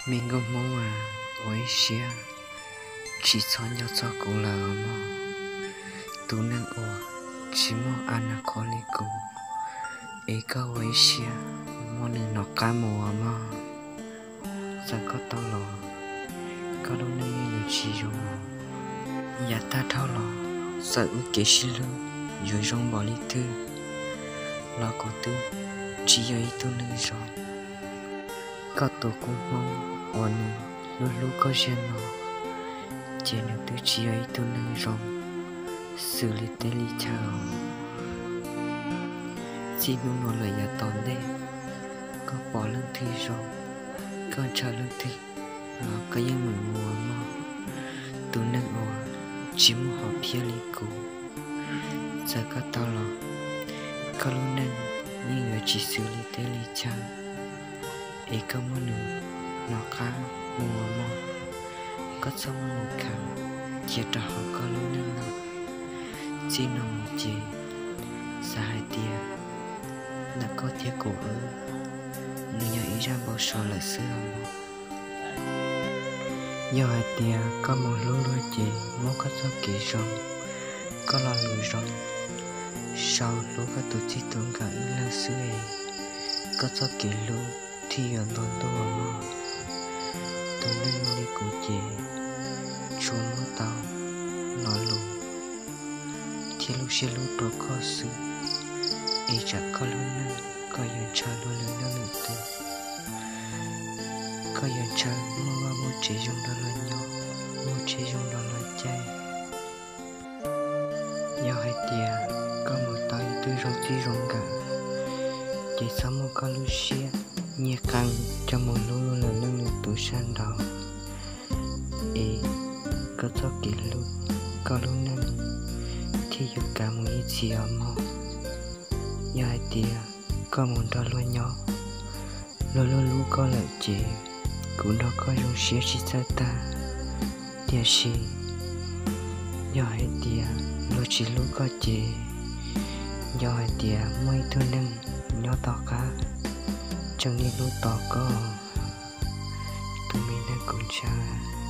Me nkauj Hmoob a, ua ib siab tsis txhob nco txog kuv lawm os mog. Tus neeg uas tsis muaj a na khov li kuv, es koj ua ib siab muab nws hnov qab mus os mog. Txawm koj tau los, koj lub neej yeej yuav tsis zoo. Yav tag dhau los, txawm wb kev sib hlub yuav zoo npaum li twg los kuv twb tsis yog ib tug neeg zoo. Koj tus kua Hmoob uas nws hlub hlub koj ziag no, ces nws twb tsis yog ib tug neeg zoo xws li teb li chaw os. Txij hnub no lawm yav tom ntej, koj pom leej twg zoo, koj ntshaw leej twg los koj yeej meem mus mog. Tus neeg uas tsis muaj hom phiaj li kuv, txawm koj tau los, koj lub neej yeej yuav tsis xws li teb li chaw, es koj muab nws hnov qab mus mog. Koj txhob muab nws khaws cia rau hauv koj lub neej lawm. Txij no mus ces xav hais tias ntawm koj thiab kuv wb, nws yog ib zaj npau suav lawm xwb os. Yog hais tias koj mus hlub luag ces muab koj txoj kev zoo, koj lo lus zoo, sau hlub koj tus txij tus nkawm ib leeg xwb es koj txoj kev hlub thiaj yuav ntuag ntuag mog. Tus neeg li kuv ces tsuas muab tau lo lus thiab lub siab hlub rau koj xwb, es tsam koj lub neej koj yuav ntshaw luag lwm leej lwm tus, koj yuav ntshaw muaj vaj muaj tsev zoo rau luag nyob, muaj tsheb zoo rau luag caij. Yog hais tias koj mus tau ib tug zoo txij zoo nkawm, ces txhob muab koj lub siab nyiag qee coj mus hlub luag lwm leej lwm tus sab nraud, es koj txoj kev hlub, koj lub neej thiaj yuav kav mus ib txhis os mog. Yog hais tias koj mus nrog luag nyob, luag hlub hlub koj lawm ces kuv nrog koj zoo siab tsis txawj tag. Tiam sis yog hais tias luag tsis hlub koj ces, yog hais tias muaj ib tug neeg nyob tom qab tseem niaj hnub tos koj, tus me neeg kuv ntshaw.